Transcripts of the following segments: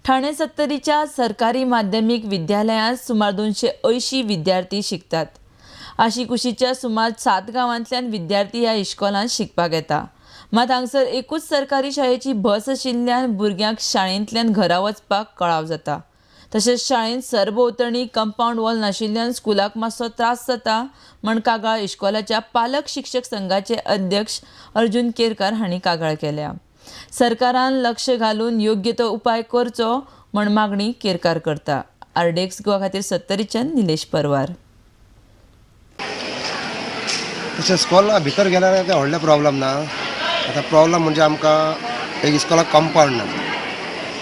ठाणे सत्तरीच्या सरकारी माध्यमीक विद्यालयांत सुमार 280 विद्यार्थी शिकतात. आशिकुशीच्या सुमार 7 गांवांतल्यान विद्यार्थी ह्या इश्कोलांत शिकपाक येता. मात हांगसर एकूच सरकारी शाळेची बस आशिल्ल्यान भुरग्यांक शाळेंतल्यान घरा वचपाक कळाव जाता. तशेंच शाळेंत सरभोंवतणी कंपावंड वॉल नाशिल्ल्यान स्कुलाक मातसो त्रास जाता म्हण कागाळ इश्कोलाच्या पालक शिक्षक संघाचे अध्यक्ष अर्जुन केरकार हांणी कागाळ केल्या. सरकारान लक्ष घालून योग्य तो उपाय करचो म्हण मागणी केरकार करता. आरडीएक्स गोवा खातीर सत्तरीच्यान निलेश परवार. तशें स्कॉला भितर गेल्यार काय व्हडलें प्रॉब्लम ना. आतां प्रॉब्लम म्हणजे आमकां एक इस्कॉलाक कंपावंड ना.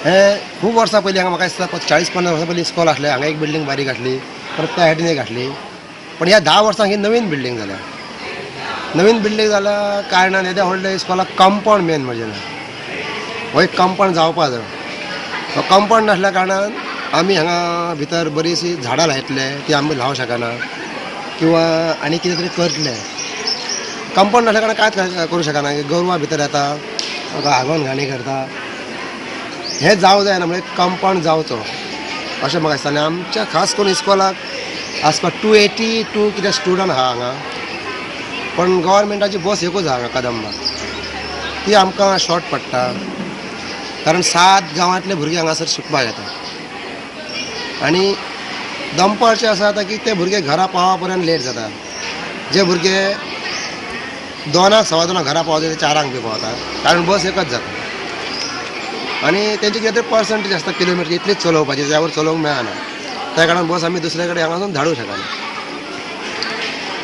हें खूब वर्सां पयलीं हांगा म्हाका दिसता 40-50 वर्सां पयलीं इस्कॉल आसलें. हांगा एक बिल्डींग बारीक आसली, परत त्या सायडीन एक आसली. पण ह्या 10 वर्सांक ही नवीन बिल्डींग जाल्या. नवीन बिल्डींग जाल्या कारणान येद्या व्हडल्या इस्कॉलाक कंपावंड मेन म्हणजे ना. हो एक कंपावंड जावपा जाय. हो कंपावंड नासल्या कारणान आमी हांगा भितर बरीचशी झाडां लायतले, ती आमी लावंक शकना किंवा आनी कितें तरी करतले. कंपावंड नासल्या कारणान कांयच करूं शकना. गोरवां भितर येता, हागोन घाणी करता. हें जावं जायना, म्हणजे कंपावंड जावचो अशें म्हाका दिसता. आनी आमच्या खास करून इस्कॉलाक आसपाक 282 कितें स्टुडंट आहा हांगा. पण गव्हर्मेंटाची बस एकूच आहा हांगा कदंबा, ती आमकां शॉर्ट पडटा. कारण 7 गांवांतले भुरगे हांगासर शिकपाक येता आनी दनपारचें आसा आतां की ते भुरगे घरा पावा पर्यंत लेट जाता. जे भुरगे 2, 2:15 घरा पावता ते 4 बी पावता, कारण बस एकच जाता. आनी तेंचे कितें तरी पर्संटेज आसता किलोमिटर इतलीच चलोवपाची, त्यावर चलोवंक मेळना. त्या कारणान बस आमी दुसरे कडेन हांगासून धाडूंक शकना.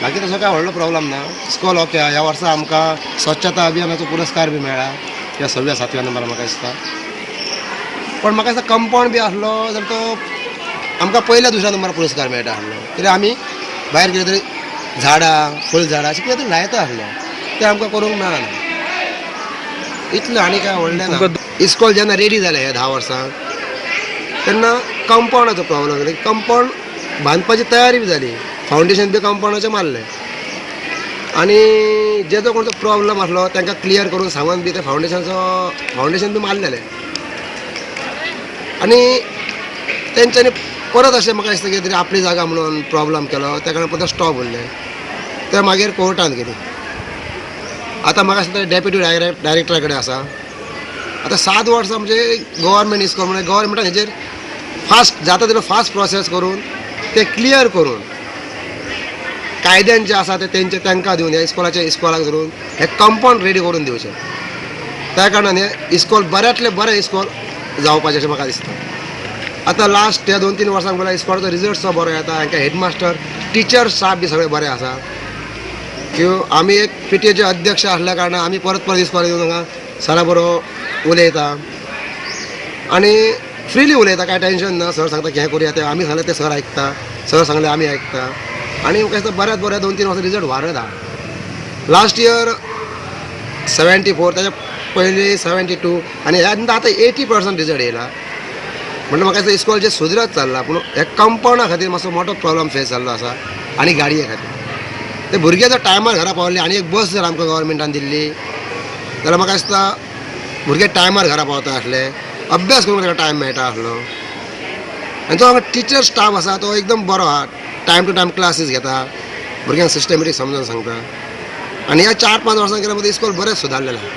बाकी तसो काय व्हडलो प्रॉब्लम ना. इस्कॉल ओके. ह्या वर्सा आमकां स्वच्छता अभियानाचो पुरस्कार बी मेळ्ळा, ह्या 6व्या 7व्या नंबर म्हाका दिसता. पण म्हाका दिसता कंपावंड बी आसलो जाल्यार तो आमकां पयल्या 2ऱ्या नंबर पुरस्कार मेळटा आसलो. कित्याक आमी भायर कितें तरी झाडां, फुल झाडां अशें कितें तरी लायता आसलो, तें आमकां करूंक मेळना. इतलें आनी काय व्हडलें ना. इस्कॉल जेन्ना रेडी जालें ह्या 10 वर्सां तेन्ना कंपावंडाचो प्रॉब्लम जालो. कंपावंड बांदपाची तयारी बी जाली, फावंडेशन बी कंपावंडाचें मारलें. आनी जेजो कोणतो प्रॉब्लम आसलो तांकां क्लियर करून सांगून बी तें फावंडेशन बी मारलेलें. आनी तेंच्यांनी परत अशें म्हाका दिसता कितें तरी आपली जागा म्हणून प्रॉब्लम केलो, त्या कारणान परत स्टॉप उरलें. ते मागीर कोर्टान गेली. आतां म्हाका दिसता डेप्युटी डायरेक्टरा कडेन आसा. आतां 7 वर्सां म्हणजे गव्हर्मेंट इस्कॉल म्हणजे गव्हर्मेंटान हेजेर फास्ट जाता तितलो फास्ट प्रोसेस करून ते क्लियर करून कायद्यान जे आसा ते तेंचे तांकां दिवन ह्या इस्कॉलाच्या इस्कॉलाक धरून हे कंपावंड रेडी करून दिवचें. त्या कारणान हें इस्कॉल बऱ्यांतलें बरें इस्कॉल जावपाचें अशें म्हाका दिसता. आतां लास्ट ह्या 2-3 वर्सांक पळयल्यार इस्कॉलाचो रिजल्ट सुद्दां बरो येता. हांकां हेडमास्टर, टिचर स्टाफ बी सगळे बरे आसा. किंवा आमी एक पीटीएचे अध्यक्ष आसल्या कारणान आमी परत परत इस्कॉलाक येवन हांगा सरा बरो उलयता आनी फ्रिली उलयता, कांय टेंशन ना. सर सांगता की हें करुया, तें आमी सांगलें तें सर आयकता, सर सांगलें आमी आयकता. आनी म्हाका दिसता बऱ्याच बऱ्या 2-3 वर्सां रिजल्ट वाडत आहा. लास्ट इयर 74, ताच्या पयलीं 72 आनी ह्या नंतर आतां 80% रिजल्ट येयला. म्हणल्यार म्हाका दिसता इस्कॉल जें सुदरत चल्लां. पूण ह्या कंपावंडा खातीर मातसो मोठो प्रॉब्लम फेस जाल्लो आसा आनी गाडये खातीर. ते भुरगे जर टायमार घरा पावले आनी एक बस जर आमकां गव्हर्मेंटान दिल्ली जाल्यार म्हाका दिसता भुरगे टायमार घरा पावता आसले, अभ्यास करूंक ताका टायम मेळटा आसलो. आनी जो हांगा टिचर स्टाफ आसा तो एकदम बरो आहा, टायम टू टायम क्लासीस घेता, भुरग्यांक सिस्टमॅटीक समजून सांगता. आनी ह्या 4-5 वर्सां गेल्या मदीं इस्कॉल बरें सुदारलेलें आहा.